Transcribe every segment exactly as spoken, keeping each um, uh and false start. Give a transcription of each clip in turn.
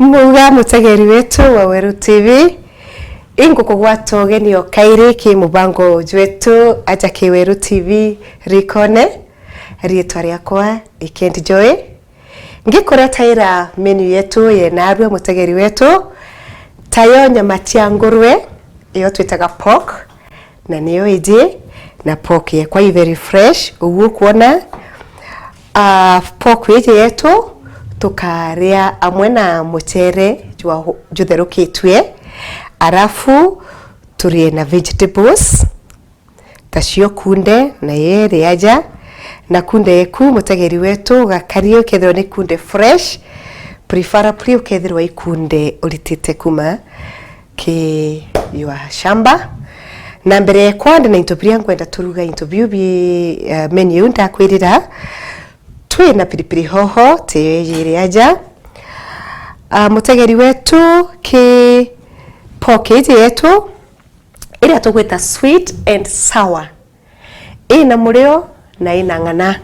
Muga mutegeri wetu wa Weru T V, ingukugwata ugeni o kairi ki mubango jwetu aja ki Weru T V rikone. Riitwa riakwa Ikendi Joy. Ngikuretaira menu yetu yenarua mutegeri wetu, tayo nyama cia ngurwe, iyo twitaga pork, na niyo iji, na pork yekwa i very fresh, uguo ukwona. Ah, pork iji yetu tukaria amwe na mucere jwa, jutherukitue, arafu turie na vegetables, tacio kunde na yeri aja, na kunde yeku mutegeri wetu gakarie ukethirwa ni kunde fresh, preferably ukethirwa i kunde uritite kuma ki your shamba. Na mbere ya kwenda na into biria nkwenda turuga into biu bi, uh, menu iu ndakwirira, twi na pilipili hoho tiyo ijiri aja. Uh, mutegeri wetu ki pork iji yetu iria tugwita sweet and sour, ina murio na ina ng'ana.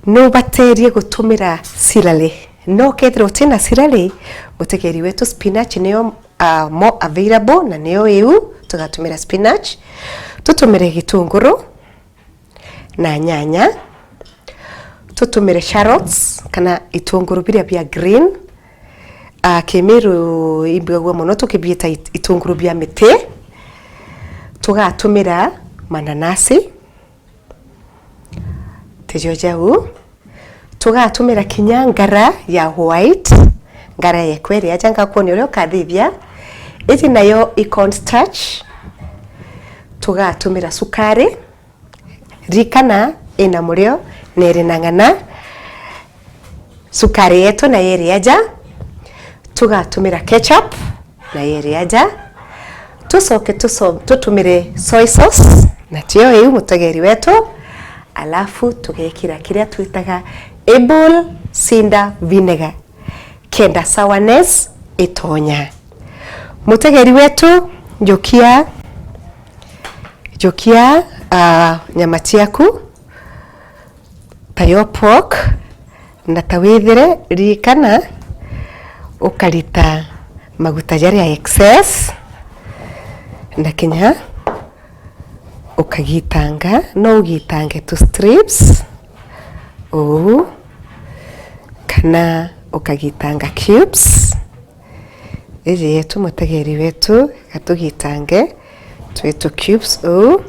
Nubaterie gutumira celery. No kethira utina celery, mutegeri wetu spinach niyo, ah, more available na niyo iu tugatumira spinach. Tutumire gitunguru na nyanya. Tutumire shallots kana itunguru biria bia green. Ah, Kimiru imbigagua mono tukibiita it-, itunguru bia miti. Tugatumira mananasi. Tijo jau. Tugatumira kinya ngara ya white, ngara ya kweri aja ngakwoni uria ukathithia. Iji nayo i corn starch. Tugatumira sukari, rikana ina murio na iri na ng'ana. Sukari yetu na yeri aja. Tugatumira ketchup na yeri aja. Tucoke tuso-, tutumire soy sauce, na tio iu mutegeri wetu, alafu tugekira kiria twitaga apple cider vinegar, kenda sourness itonya. Mutegeri wetu, jukia, jukia, ah, nyama ciaku, tayo pork, na ta withire, ririkana ukarita maguta jaria excess, na kinya ukagitanga, no ugitange tu strips uu, kana ukagitanga cubes. Iji yetu mutegeri wetu, gatugitange twi tu cubes uu.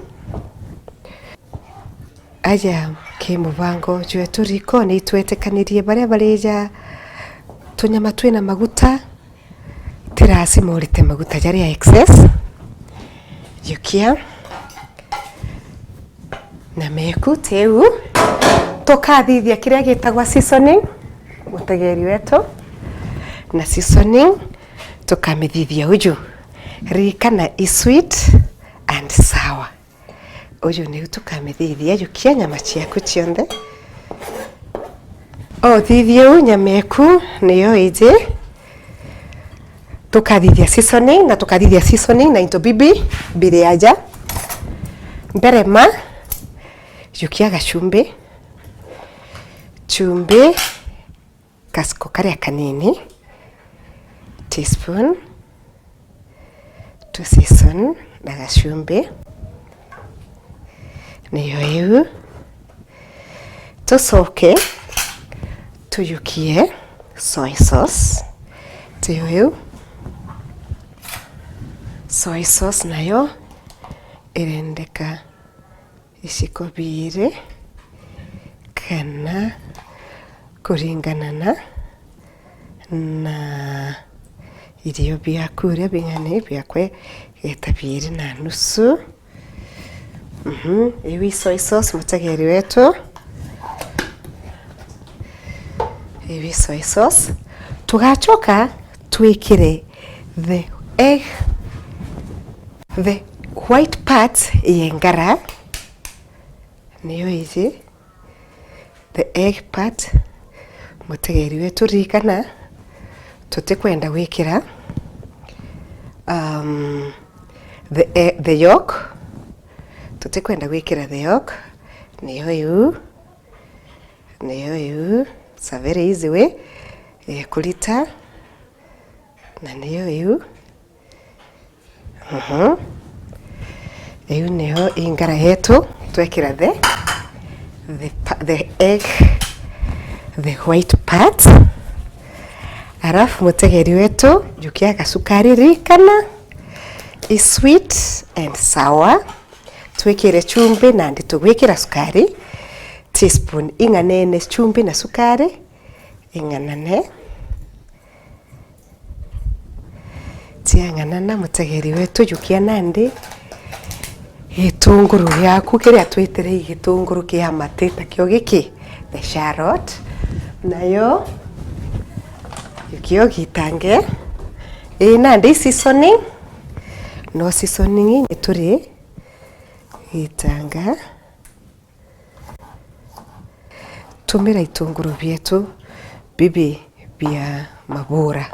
Aja ki mubango jwetu rikoni, itwetikanirie baria barija tunyama twina maguta, ti lazima urite maguta jaria excess. Jukia na meku tiu, tukathithia kiria gitagwa seasoning, mutegeri wetu, na seasoning tukamithithia uju. Ririkana i sweet and sour. Uju niu tukamithithia, jukia nyama ciaku cionthe. O thithia uu nyama eku niyo iji. Tukathithia seasoning, na tukathithia seasoning na into bibi biri aja. Mbere ma, jukia gachumbi. Chumbi. Kasiko karia kanini, teaspoon, tu season na gachumbi. Niyo iu. Tucoke tujukie soy sauce. Tiyo iu. Soy sauce nayo irendeka iciko biiri, kana kuringana na, na irio biaku uria bing'ana, biakwa igeta biiri na nusu. Mhm, iu i soy sauce, mutegeri wetu. Iu i soy sauce. Tugachoka twikire the egg, the white part ye ngara. Niyo iji, the egg part, mutegeri wetu, ririkana, tutikwenda gwikira, um, the e-, the yolk, tutikwenda gwikira the yolk, niyo iu, niyo iu, it's a very easy way. ya kurita, na niyo iu. Mhm. Iu niyo ingara yetu, twekira the, the pa-, the egg, the white part. Arafu mutegeri wetu, jukia gasukari, ririkana, i sweet and sour. Twikire chumbi nandi tugwikira sukari, teaspoon ing'anene chumbi na sukari, ing'anane. Ciang'anana, mutegeri wetu, jukia nandi gitunguru giaku kiria twitire i gitunguru kia mati, takio giki, the shallot. Nayo, jukia ugitange. Ii, nandi i seasoning, no seasoning ni turi gitanga. Tumira itunguru bietu bibi bia mabura.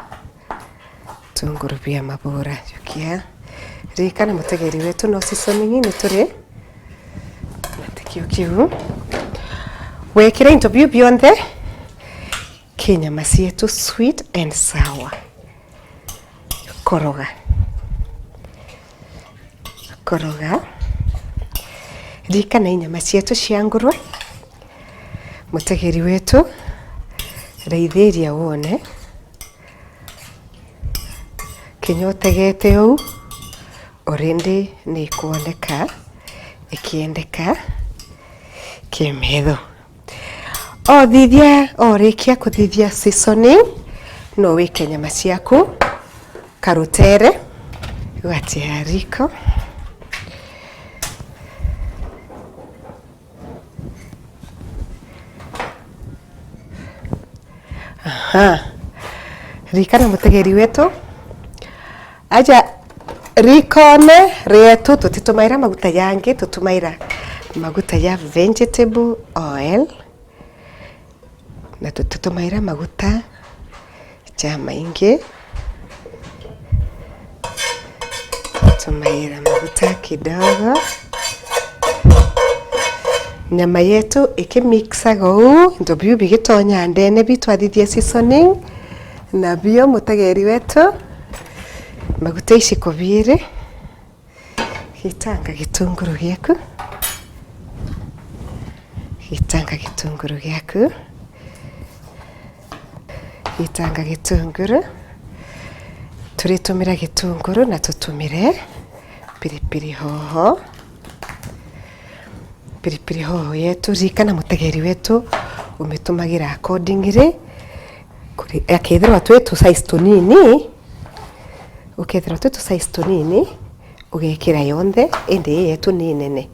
Itunguru bia mabura. Jukia. Ririkana mutegeri wetu, no seasoning ni turi na tikio kiu. Wekira into biu bionthe, ki nyama cietu sweet and sour. Koroga. Koroga. Ririkana i nyama cietu cia ngurwe. Mutegeri wetu, raithiria wone. Kinya utegete uu, already ni ikwoneka ikiendeka kimetho. Othithia, orikia kuthithia seasoning, no wike nyama ciaku karutere, ugatia riko. Aha. Ririkana mutegeri wetu, aja rikone rietu, tutitumaira maguta jangi, tutumaira maguta ja vegetable oil, na tutitumaira maguta jamaingi. Tumaira maguta kidogo. Nyama yetu ikimixaga uu, into biu bigitonya ndene, biu twathithia seasoning, na bio mutegeri wetu, maguta iciko biiri. Gitanga gitunguru giaku. Gitanga gitunguru giaku. Gitanga gitunguru. Turitumira gitunguru na tutumire pilipili hoho. Pilipili hoho yetu, ririkana mutegeri wetu, umitumagira accordingly. Kuri-, akethirwa twi tu size tunini, ukethirwa twi tu size tunini, ugekira yonthe, indi ii yetu ni nene.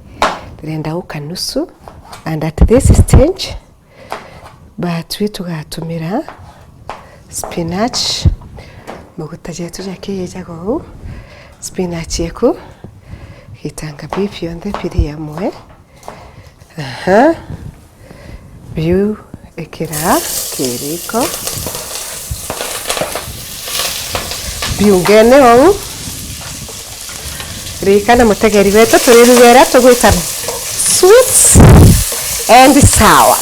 Ndirenda uka nusu, and at this stage, batwi tugatumira spinach, maguta jetu jakiijaga uu, spinach yeku, gitanga biu bionthe biri amwe. Aha. Biu ikira kiriko. Biungene ou. Ririkana mutegeri wetu, turiruga iria tugwita sweet and sour.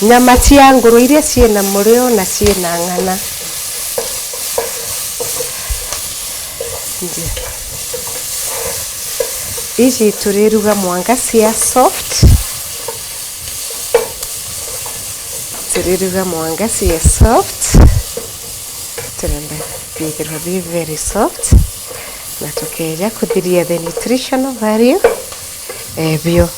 Nyama cia nguru iria ciina murio na ciina ng'ana. Iji turiruga mwanka cia soft. Turiruga mwanka cia soft. Turenda bithirwa bi very soft. Na tukeja kuthiria the nutritional value. Eh, bio.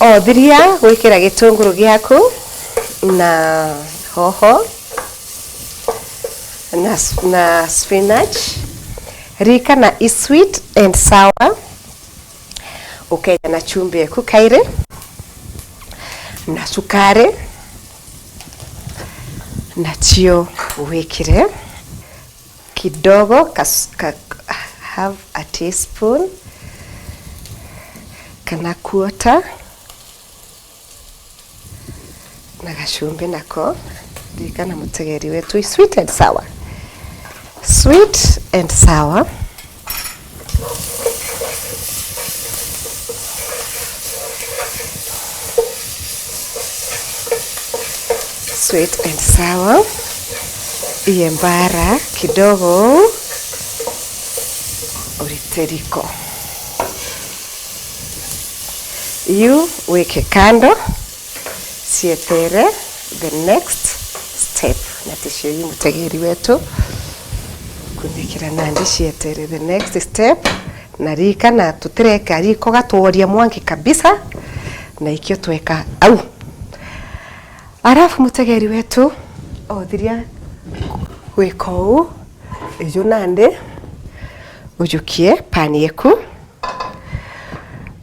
Othiria gwikira gitunguru giaku na hoho na, na spinach, ririkana i sweet and sour. Ukeja na chumbi eku kairi na sukari, na cio wikire kidogo, kas-, ka, half a teaspoon kana quarter, na gachumbi nako. Ririkana mutegeri wetu, sweet and sour. Sweet and sour. Sweet and sour. Iye mbara kidogo uu, urite riko. Iu wike kando, cietere the next step. Na ticio iu, mutegeri wetu, kunikira nandi cietere the next step. Na ririkana, tutireka riko gatworia mwanki kabisa, na ikio tweka au. Arafu mutegeri wetu othiria gwika uu, iju nandi ujukie pan yeku.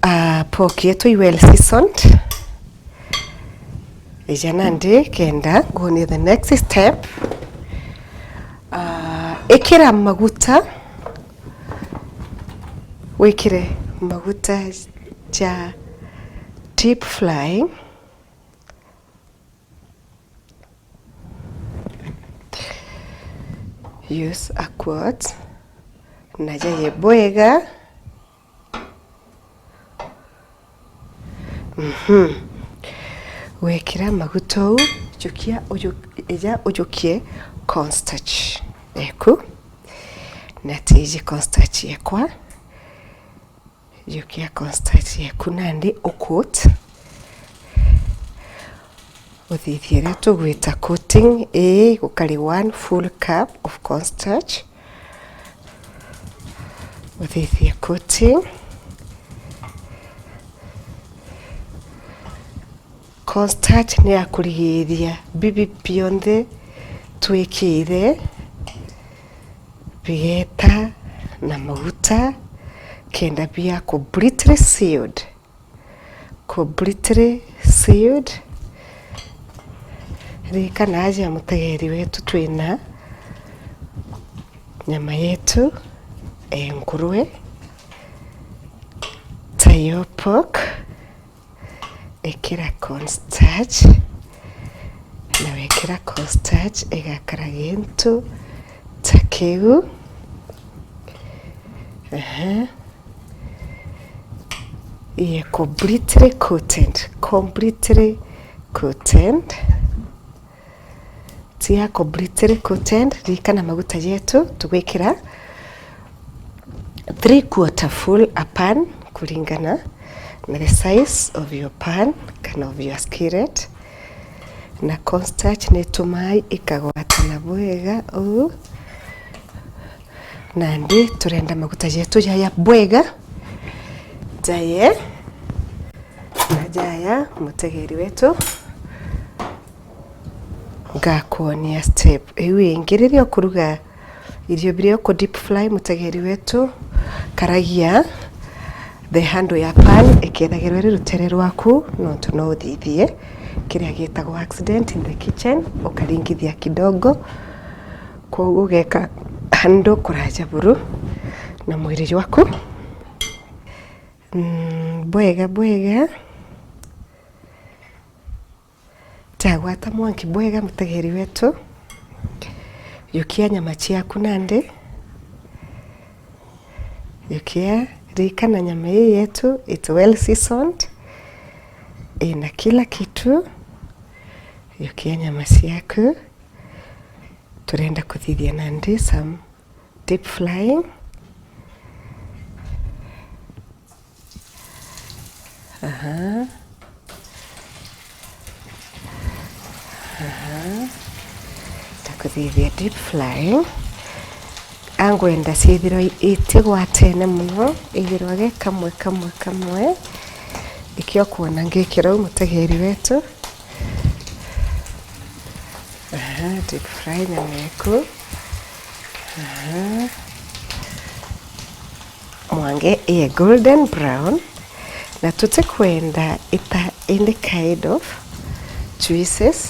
Ah, pork yetu i well seasoned. Ija nandi kenda nguonie the next step. Ah, ikira maguta, wikire maguta ja deep frying. Use a quart na jaye bwega. Mhm. Wekira maguta uu, jukia uju-, ija ujukie cornstarch eku. Na tiji cornstarch yekwa. Jukia cornstarch yeku nandi ucoat. Uthithie iria tugwita coating ii, gukari one full cup of cornstarch. Uthithie coating. Cornstarch ni ya kurigiria bibi bionthe twikire bigeta na maguta kenda bia completely sealed. Completely sealed. Ririkana aja mutegeri wetu twina nyama yetu e ngurwe, tie pork. Ikira cornstarch, na wekira cornstarch igakara gintu ta kiu. Aha. Iye completely coated, completely coated. Tia completely coated, ririkana maguta jetu tugwikira three quarter full a pan, kuringana na the size of your pan kana of your skillet. Na cornstarch ni itumaa ikagwatana bwega uu. Nandi turenda maguta jetu jaya bwega, jaye na jaya, mutegeri wetu. Ngakwonia step iu ingi. Riria ukuruga irio biria uku deep fry, mutegeri wetu, karagia the handle ya pan ikethagirwa iri rutere rwaku, nontu no uthithie kiria gitagwa accident in the kitchen, ukaringithia kidogo, kwoguo ugeka handle kuraja buru na mwiri jwaku. Mm, bwega bwega. Jagwata mwanki bwega, mutegeri wetu. Yukia nyama ciaku nandi. Yukia, ririkana nyama ii yetu, it's well seasoned. Ina kila kitu. Yukia nyama ciaku. Turenda kuthithia nandi some deep frying. Aha. Aha. Takuthithia deep frying. Angwenda ciithirwa itigwatene muno, ithirwa ge kamwe, kamwe, kamwe. Ikio kwona ngikira uu, mutegeri wetu. Aha, deep fry nyama yaku. Aha. Mwange iye golden brown, na tutikwenda ita any kind of juices.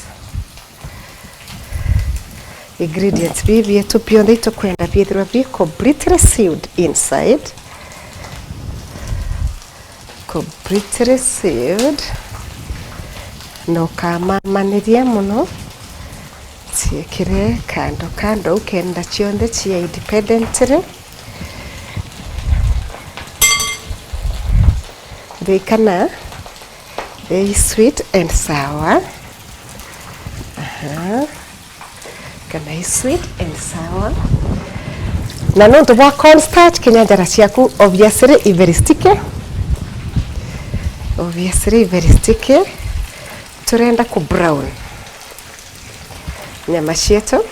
Ingredients bibi bietu bionthe itukwenda biithirwa bi completely sealed inside. Completely sealed. Na ukamamaniria muno, ciekire kando kando, ukenda cionthe cia independently. Ririkana, they sweet and sour. Ah, kana i sweet and sour. Na nontu bwa cornstarch, kinya njara ciaku obviously i very sticky. Obviously i very sticky. Turenda ku brown nyama cietu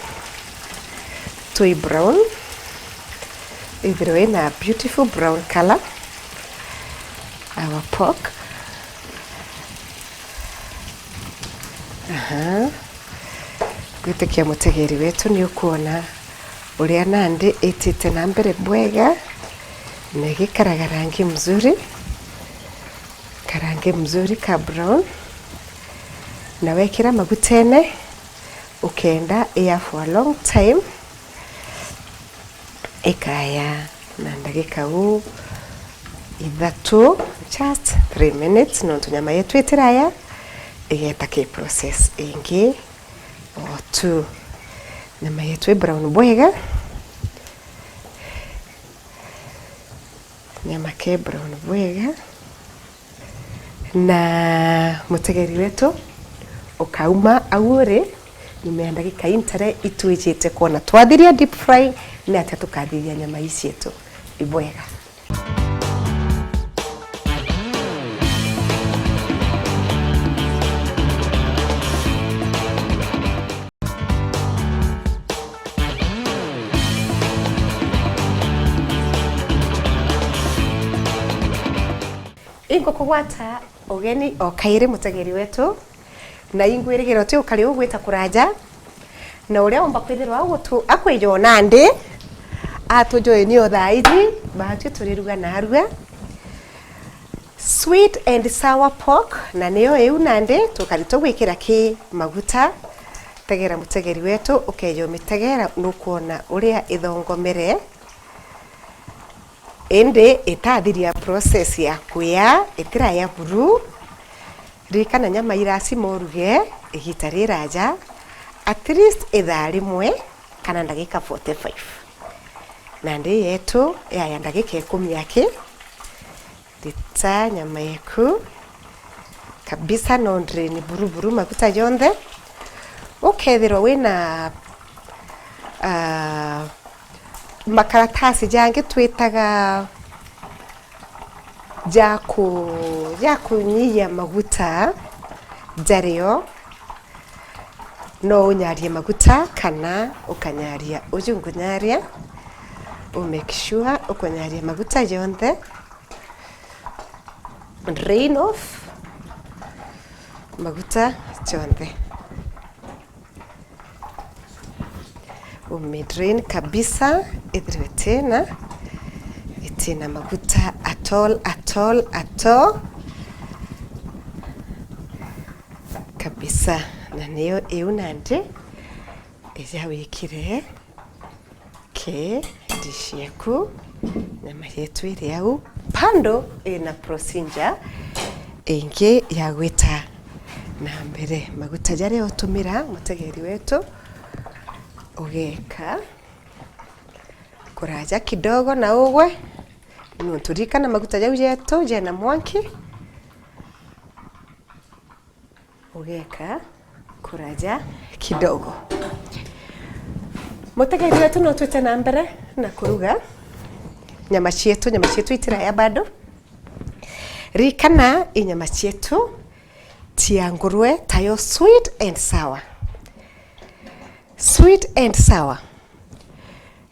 twi brown, ithirwe ina beautiful brown color our pork. Aha. Gwitikia mutegeri wetu ni ukuona uria nandi itite na mbere bwega na igikaraga rangi mzuri, karangi mzuri ka brown, na wekira magutene ukenda iya for a long time. Ikaya na ndagika uu ithatu, just three minutes, nontu nyama yetu itiraya, igeta ki process ingi o tu. Nyama yetu i brown bwega, nyama ke brown bwega. Na mutegeri wetu ukauma au uri, nyuma ya ndagika intare itwijite kwona twathiria deep fry, ni atia tukathiria nyama ii cietu ibwega. Ingukugwata ugeni o kairi, mutegeri wetu, na ingwirigiro ti ukari ugwita kuraja, na uria omba kwithirwa agutu-, akwijo nandi, atujoini o thaa iji, baatwi turiruga narua sweet and sour pork, na niyo iu nandi tukari tugwikira ki maguta. Tegera mutegeri wetu, ukeja umitegera, nukwona uria ithongomere. Indi itathiria process ya kuya, itiraya buru. Ririkana nyama iracima uruge igita riraja, at least ithaa rimwe kana ndagika forty-five. Nandi yetu yaya ndagika ikumi aki. Rita nyama yeku kabisa, no drain buru buru maguta jonthe. Ukethirwa wina, ah, makaratasi jangi twitaga ja ku-, ja kunyihia maguta jario, no unyarie maguta kana ukanyaria uju ngunyaria, u make sure ukunyaria maguta jonthe. Drain off maguta jonthe. Ume drain kabisa, ithirwe itina, itina maguta at all, at all, at all. Kabisa, na niyo iu nandi ija wikire. Ke dish yeku, nyama yetu iri au. Bado ina procedure ingi ya gwita na mbere. Maguta jaria utumira, mutegeri wetu, ugeka kuraja kidogo na ugwe, nontu ririkana maguta jau jetu jena mwanki. Ugeka kuraja kidogo. Mutegeri wetu, no twite na mbere na kuruga nyama cietu. Nyama cietu itiraya bado. Ririkana, i nyama cietu cia ngurwe tayo sweet and sour. Sweet and sour.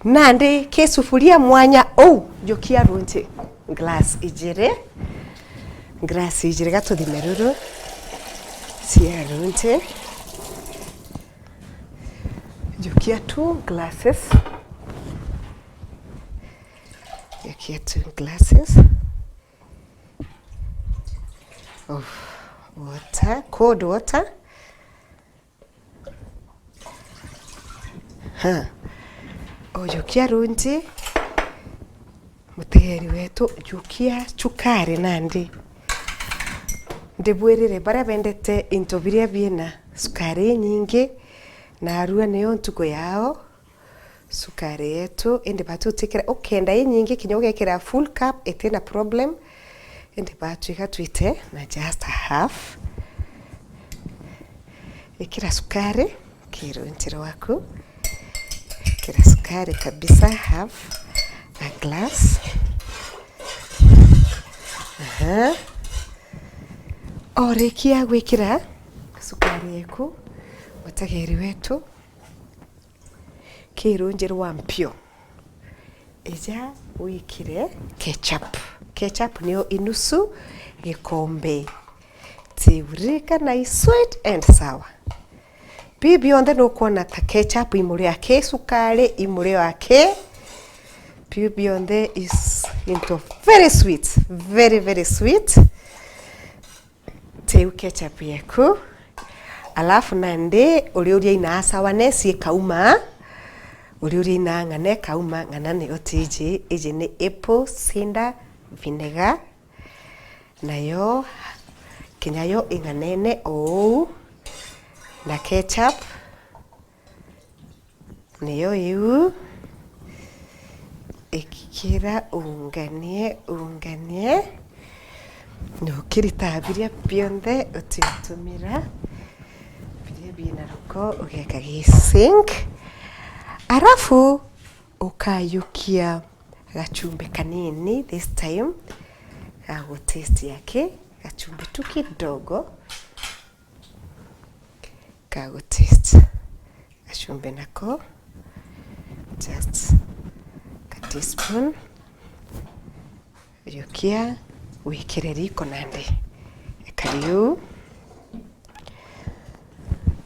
Nandi ki sufuria mwanya uu, jukia runji glass ijiri, glass ijiri, gatuthime ruru cia runji, jukia two glasses, jukia two glasses of water, cold water. Ha. Ujukia runji, mutegeri wetu, jukia cukari nandi. Ndibwirire baria bendete into biria biina cukari inyingi, narua niyo ntuku yao. Cukari yetu, indi batu utikira, ukenda inyingi kinya ugekira full cup, itina problem. Indi batu iga twite na just a half. Ikira cukari. Kirunji rwaku, kira sukari kabisa, half a glass. Aha. Orikia gwikira sukari yeku, mutegeri wetu, kirunji rwa mpio, ija wikire ketchup. Ketchup niyo inusu gikombe. Tiririkana i sweet and sour. Biu bionthe nukwona ta ketchup i murio aki, sukari i murio aki. Biu bionthe is into very sweet, very, very sweet. Tiu ketchup yeku. Alafu nandi uriuria inaa sourness ikauma, uriuria inaa ng'ana ikauma, ng'ana niyo tiji, iji ni apple cider vinegar. Nayo kinya yo ing'anene o uu na ketchup niyo iu. Ikira unganie, unganie. Na ukirita biria bionthe utiutumira, biria bina ruko ugeka gi sink. Arafu ukayukia gachumbi kanini this time, ga gutaste yake, gachumbi tu kidogo ka gutaste. Gachumbi nako, just ka teaspoon. Yukia, wikire riko nandi. Ekari uu.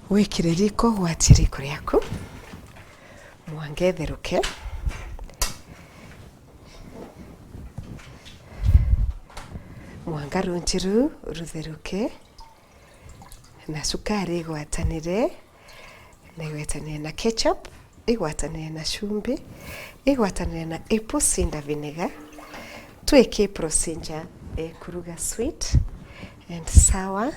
Wikire riko, gwatie riko riaku. Mwanga itheruke. Mwanga runji ruu rutheruke. Na sukari igwatanire, na igwatanire na ketchup, igwatanire na chumbi, igwatanire na apple cider vinegar. Twiki procedure ya kuruga sweet and sour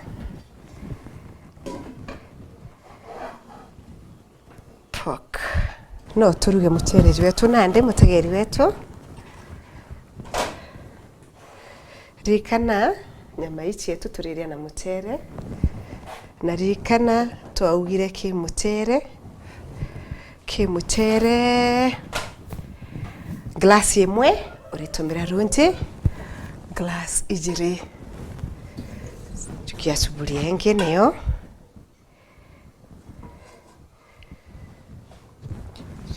pork. No turuge mucere jwetu nandi, mutegeri wetu. Ririkana, nyama ii cietu turiria na mucere. Na ririkana, twaugire ki mucere, ki mucere, glass imwe uritumira runji, glass ijiri jukia suburia ingi niyo.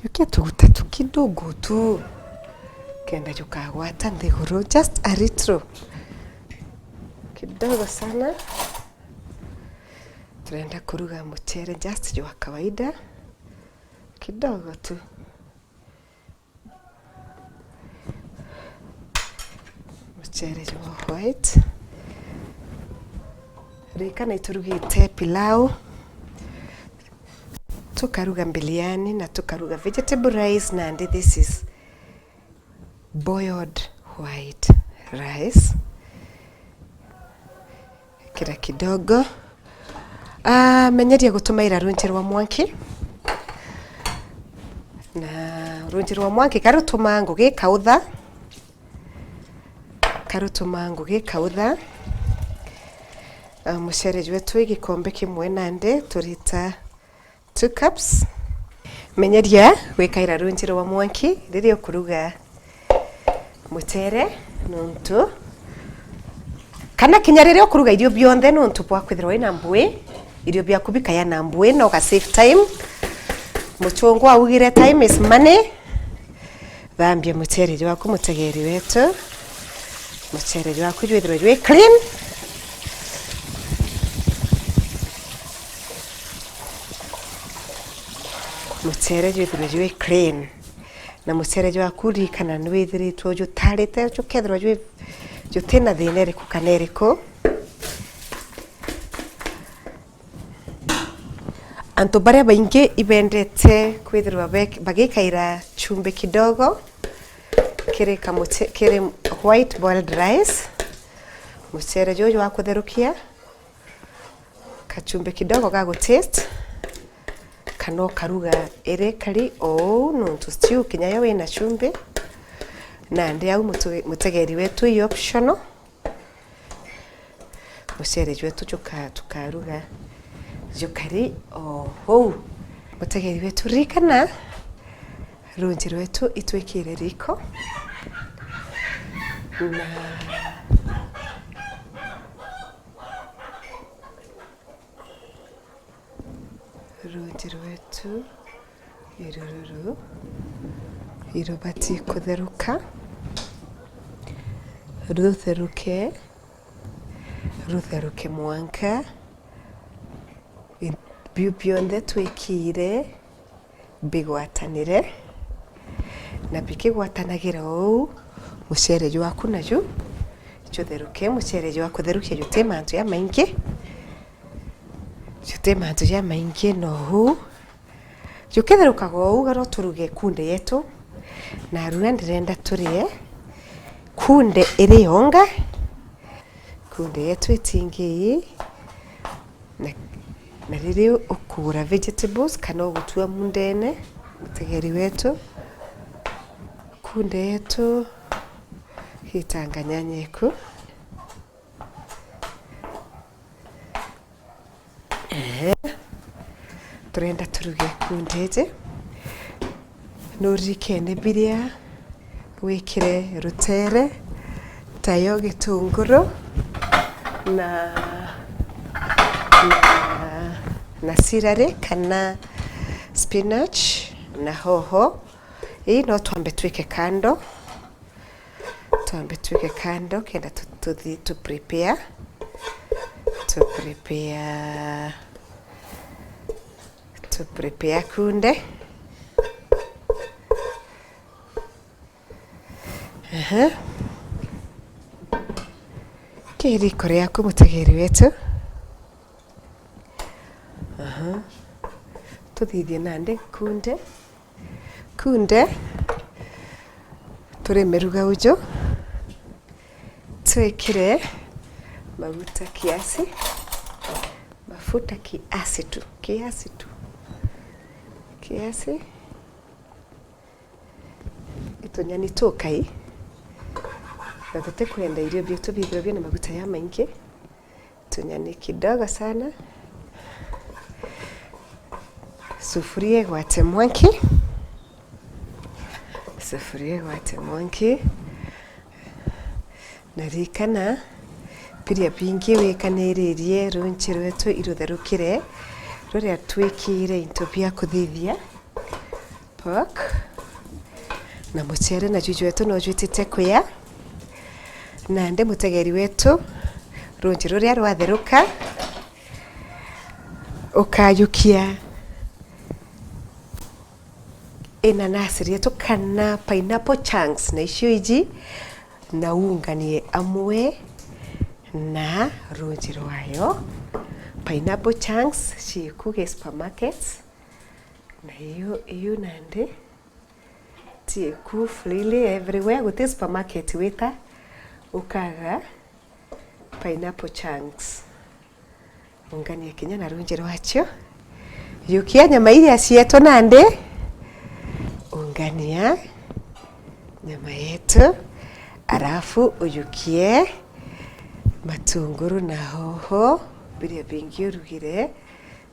Jukia tuguta tu kidogo tu, kenda jukagwata nthiguru, just a little. Kidogo sana. Turenda kuruga mucere just jwa kawaida. Kidogo tu. Mucere jwa white. Ririkana iturugite pilau, tukaruga biryani na tukaruga vegetable rice, nandi this is boiled white rice. Kira kidogo. Ah, menyeria gutumaira runji rwa mwanki. Na runji rwa mwanki karutuma ngugi ikautha. Karutuma ngugi ikautha. Ah, mucere jwetu i gikombe kimwe nandi turita two cups. Menyeria gwikaira runji rwa mwanki riria ukuruga mucere, nontu kana kinya riria ukuruga irio bionthe, nontu bwa kwithirwa wina mbui, irio biaku bikaya na mbui, na uga save time. Muchungu augire, "Time is money." Thambia mucere jwaku, mutegeri wetu. Mucere jwaku jwithirwe jwi clean. Mucere jwithirwe jwi clean. Na mucere jwaku ririkana ni withiritwe jutarite, jukethirwa jwi, jutina thina iriku kana iriku. Antu baria baingi ibendete kwithirwa be-, bagikaira chumbi kidogo kiri kamuche-, kiri white boiled rice. Mucere juju jwa kutherukia, kachumbi kidogo ga gutaste, kana ukaruga iri kari o uu, nontu stew kinya yo wina chumbi. Nandi au mutu-, mutegeri wetu i optional. Mucere jwetu juka-, tukaruga jukari o uu. Mutegeri wetu, ririkana, runji rwetu itwikire riko, na runji rwetu irururu irubati kutheruka, rutheruke, rutheruke mwanka biu bionthe twikire bigwatanire, na bikigwatanagira uu, mucere jwaku naju jutheruke. Mucere jwa kutherukia juti mantu jamaingi, juti mantu jamaingi, no uu jukitherukaga uu, garo turuge kunde yetu, na arua ndirenda turie kunde iri yonga. Kunde yetu itingi ii, na, na riria ukugura vegetables kana ugutua mundene, mutegeri wetu, kunde yetu gitanga nyanya iku. Ehe. Turenda turuge kunde iji. Nuririkene biria wikire rutere, tayo gitunguru na, na, na celery kana spinach na hoho. Ii no twambe twike kando. Twambe twike kando kenda tu, tuthi, tu prepare. Tu prepare. Tu prepare kunde. Aha. Ki riko riaku, mutegeri wetu. Aha. Tuthithie nandi kunde. Kunde, turimiruga uju, twikire maguta kiasi, mafuta kiasi tu, kiasi tu, kiasi. Tunyani tukai, na tutikwenda irio bietu bithirwe bina maguta jamaingi. Tunyani kidogo sana. Sufuria igwate mwanki. Sufuria igwate mwanki. Na ririkana, biria bingi wikaniririe runji rwetu irutherukire, ruria twikire into bia kuthithia. Pork. Na mucere na juju wetu no jwitite kuya. Nandi mutegeri wetu, runji ruria rwatheruka, ukajukia inanasi rietu kana pineapple chunks, na icio iji, na uunganie amwe na runji rwayo. Pineapple chunks ciiku gi supermarkets. Na iu, iu nandi, ti iku freely everywhere, guti supermarket wita ukaga pineapple chunks. Ungania kinya na runji rwacio. Yukia nyama iria cietu nandi. Ungania nyama yetu, arafu uyukie matunguru na hoho, biria bingi urugire.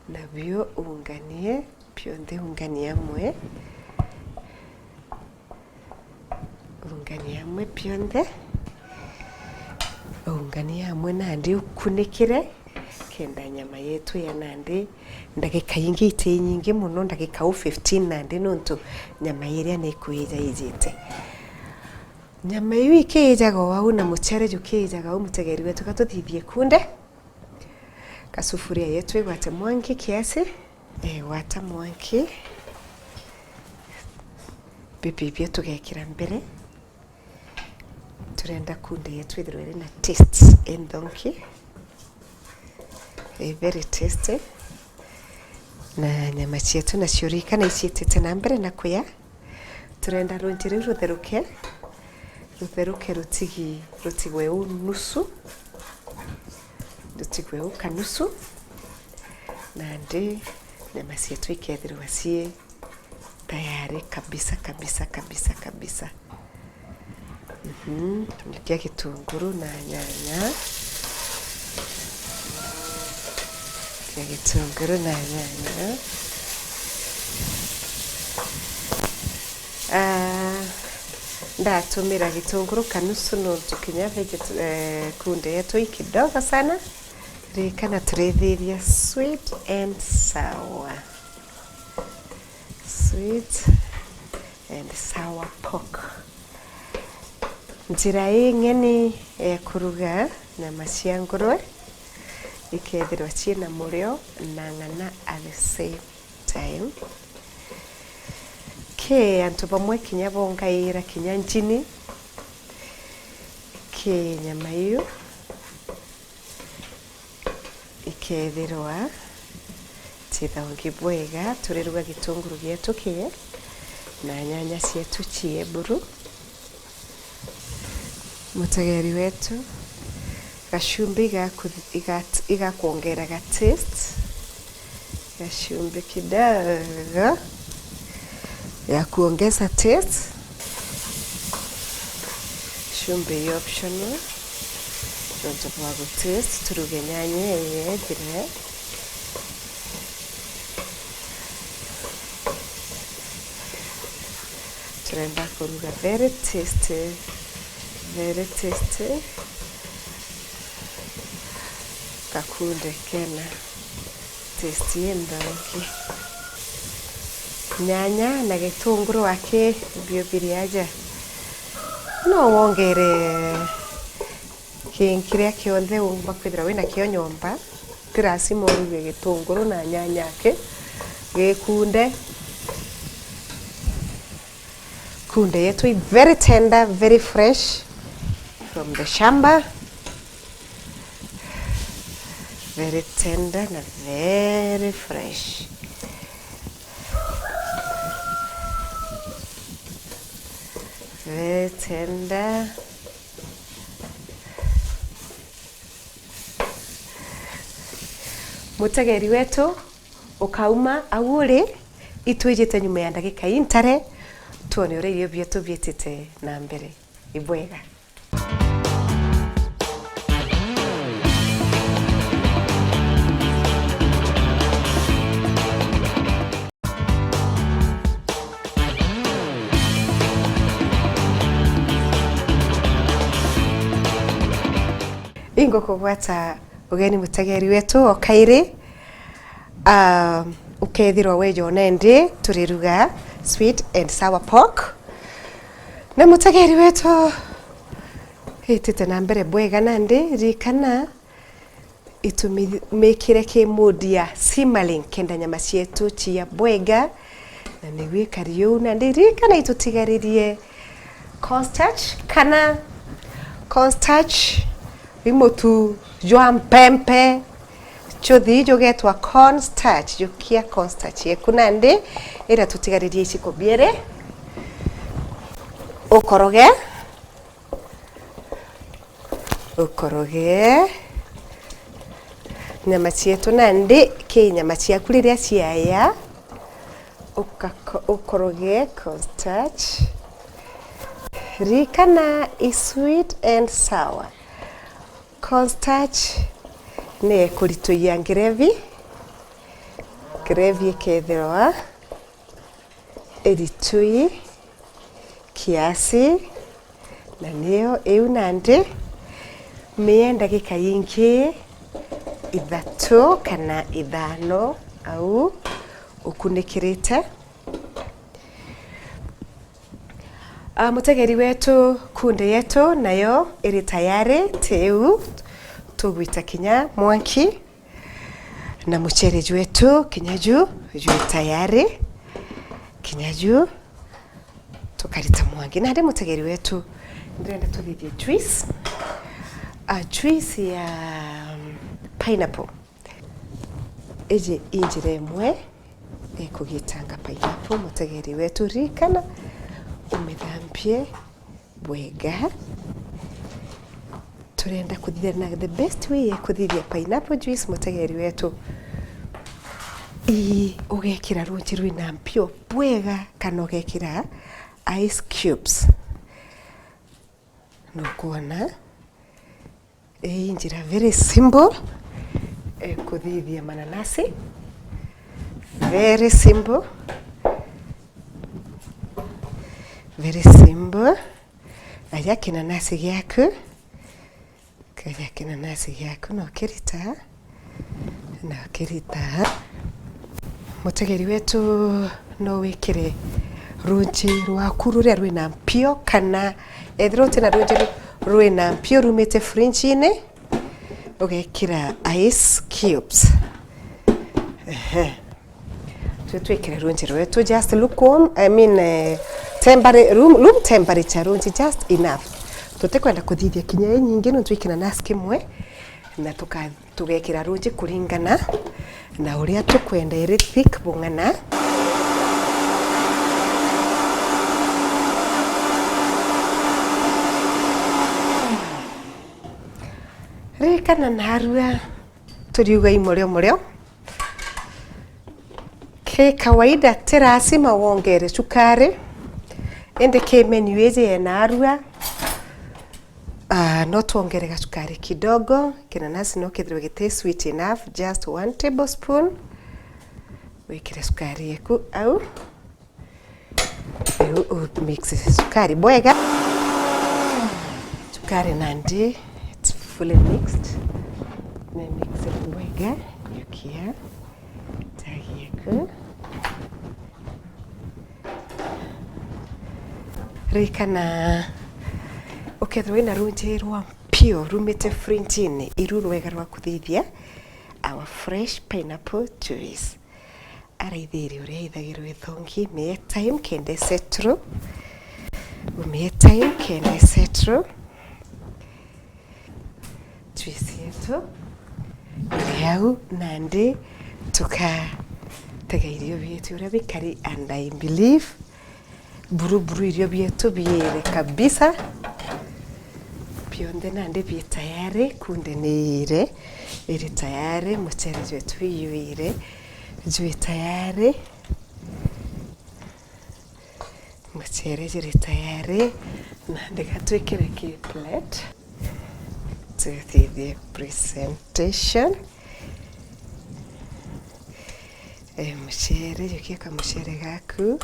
Nabio unganie bionthe, unganie amwe, unganie amwe bionthe, unganie amwe nandi ukunikire, kenda nyama yetu ya nandi ndagika ingi iti nyingi mono, ndagika u fifteen nandi, nontu nyama iria ni kuija ijite. Nyama iu ikiijaga o au na mucere jukiijaga au, mutegeri wetu, gatuthithie kunde. Kasufuria yetu igwate mwanki kiasi. Igwata mwanki. Bibi bia tugekira mbere. Turenda kunde yetu ithirwe iri na taste inthonki. I very tasty. Na nyama cietu nacio ririkana iciitite na mbere na kuya. Turenda runji riu rutheruke, rutheruke rutigi, rutigwe uu nusu, rutigwe uu kanusu, nandi nyama cietu ikethirwa cii tayari kabisa, kabisa, kabisa, kabisa. Mhm, tukia gitunguru na nyanya. Kia gitunguru na nyanya. Ah, ndatumira gitunguru kanusu nontu kinya vegeta-, eh, kunde yetu i kidogo sana. Ririkana turithiria sweet and sour. Sweet and sour pork. Njira ing'eni ya kuruga nyama cia ngurwe ikethirwa ciina murio na ng'ana at the same time. Ki antu bamwe kinya bongaira kinya njini ki nyama iu. Ikethirwa cithongi bwega, turiruga gitunguru gietu kie na nyanya cietu cie buru. Mutegeri wetu, gacumbi igaku-, igat-, igakwongera ga taste. Gacumbi kidogo ya kuongeza taste. Chumvi i optional, nontu bwa gu taste, turuge nyanya ii yethire. Turenda kuruga very tasty, very tasty. Gakunde kena taste inthongi. Nyanya na gitunguru aki bio biri aja. No wongere kintu kiria kionthe umba kwithirwa wina kio nyomba. Ti lazima uruge gitunguru na nyanya aki. Gikunde. Kunde yetu i very tender, very fresh from the shamba. Very tender na very fresh. Very tender. Mutegeri wetu, ukauma au uri, itwijite nyuma ya ndagika intare, twone uria irio bietu biitite na mbere. Ibwega. Ingukugwata ugeni mutegeri wetu o kairi. Ah, ukethirwa weja nendi turiruga sweet and sour pork. Na mutegeri wetu itite na mbere bwega nandi, ririkana itumikire ki mood ya simmering kenda nyama cietu cia bwega, na niguo ikari uu. Nandi ririkana itutigaririe cornstarch kana cornstarch, i mutu jwa mpempe, juthi jugetwa cornstarch, jukia cornstarch yeku nandi iria tutigaririe iciko biiri, ukoroge. Ukoroge nyama cietu nandi ki nyama ciaku riria ciaya, ukako-, ukoroge cornstarch. Ririkana i sweet and sour. Cornstarch ni ikurituia gravy, gravy ikethirwa iritui kiasi, na niyo iu nandi mie ndagika ingi ithatu kana ithano au ukunikirite. Ah, mutegeri wetu, kunde yetu nayo iri tayari, ti iu tugwita kinya mwanki. Na mucere jwetu kinya ju jwi tayari, kinya ju tukarita mwangi. Nandi mutegeri wetu, ndirenda tuthithie juice. Ah, juice ya, um, pineapple. Iji i njira imwe ikugitanga pineapple, mutegeri wetu. Ririkana umithambie bwega. Turenda kuthithia na the best way ya kuthithia pineapple juice, mutegeri wetu. Ii, ugekira runji rwina mpio bwega, kana ugekira ice cubes. Nukwona? Ii njira very simple, eh, kuthithia mananasi. Very simple. Very simple. Aja kinanasi giaku. Kaja kinanasi giaku, no kirita. No kirita. Mutegeri wetu, no wikire runji rwaku ruria rwina mpio, kana ethirwa utina runji ru-, rwina mpio rumite fridge-ini, ugekira ice cubes. Ehe. Twe twikire runji rwetu, just lukewarm, I mean, eh, tempera-, room, room temperature runji, just enough. Tutikwenda kuthithia kinya inyingi, nontu ikinanasi kimwe, na tuka-, tugekira runji kuringana na uria tukwenda, iri thick bung'ana. Ririkana narua turiuga i murio murio. Ki kawaida ti lazima wongere cukari, indi ki menu iji yena arua, ah, no twongere gacukari kidogo. Kinanasi no kethirwe giti sweet enough, just one tablespoon. Wikire cukari eku au. Riu u mix cukari bwega. Cukari nandi, it's fully mixed. Ni mix bwega. Yukia. Tagi eku. Ririkana, ukethirwa wina runji rwa mpio rumite fridge-ini, iru rwega rwa kuthithia our fresh pineapple juice. Araithirie uria ithagirwa ithongi, mie time kenda isettle. Umie time kenda isettle. Juice yetu iri au, nandi tukatega irio bietu uria bikari, and I believe buru buru irio bietu biire kabisa. Bionthe nandi bi tayari, kunde ni iire, iri tayari, mucere jwetu iyuire, jwi tayari. Mucere juri tayari, nandi gatwikire ki plate. Tuthithie presentation. Eh, mucere, jukia kamucere gaku.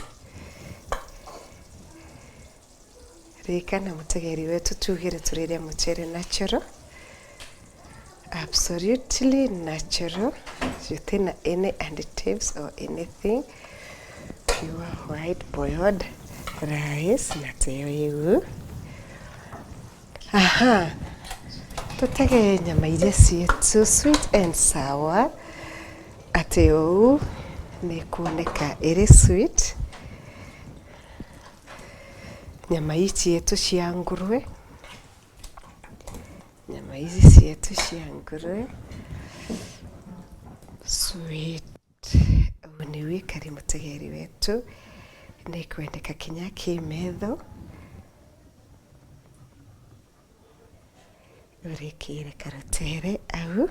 Ririkana mutegeri wetu, tugire turiria mucere natural. Absolutely natural. Jutina any additives or anything. Pure white boiled rice, na teo iu. Aha. Tutege nyama iria cietu sweet and sour. Ati uu ni kuoneka iri sweet. Nyama ii cietu cia ngurwe. Nyama ici cietu cia ngurwe. Sweet. Uu niu ikari mutegeri wetu. Ni kwendeka kinya ki metho. Urikire karutere au.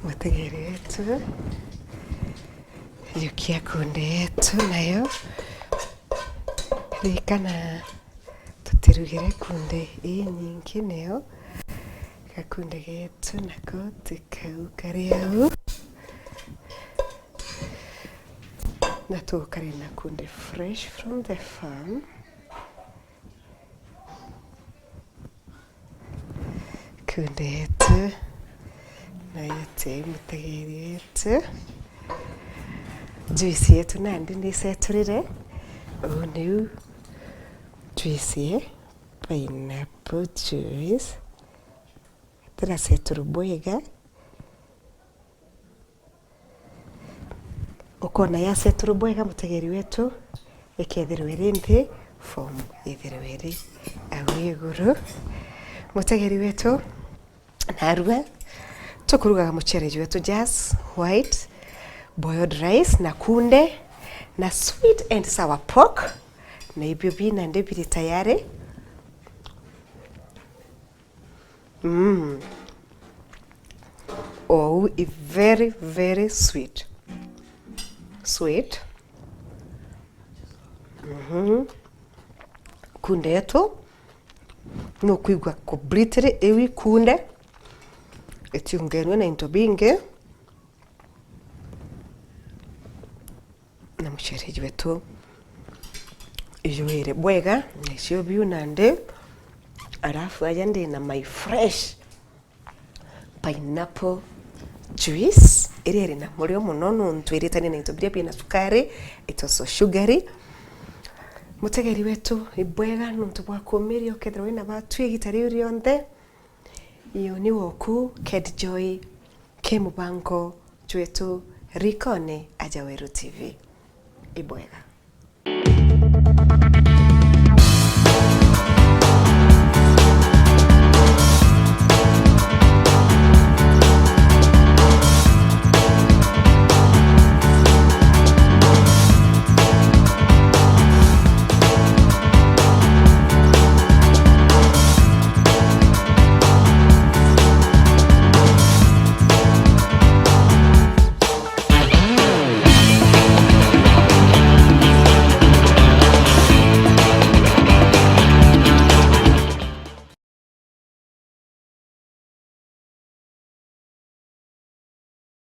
Mutegeri wetu. Jukia kunde yetu nayo. Ririkana tutirugire kunde inyingi, nio gakunde getu nako ti kau kari au. Na tukari na kunde fresh from the farm. Kunde yetu, nayo ti mutegeri wetu. Juice yetu nandi ni iseturire. Uu niu juice ye pineapple juice. Tiraseturwe bwega. Ukona yaseturwe bwega, mutegeri wetu, ikethirwa iri nthi, form ithirwe iri au iguru. Mutegeri wetu, narua tukurugaga mucere jwetu, just white boiled rice na kunde na sweet and sour pork, na ibio bina ndi biri tayari. Mm. Oh, i very, very sweet. Sweet. Mhm. Kunde yetu, nukwigua completely iu ikunde, itiungenwe na into bingi. na mucereri wetu ijwire bwega, na icio biu nandi. Arafu aja ndi na my fresh pineapple juice, iria iri na murio muno nontu iritanie na into biria bina sukari, it also sugary. Mutegeri wetu, ibwega nontu bwa kumiria ukethirwa wina batu igita riu rionthe. Iyo ni woku Ked Joy, ke mubango jwetu Rikone aja Weru T V. Ibwega.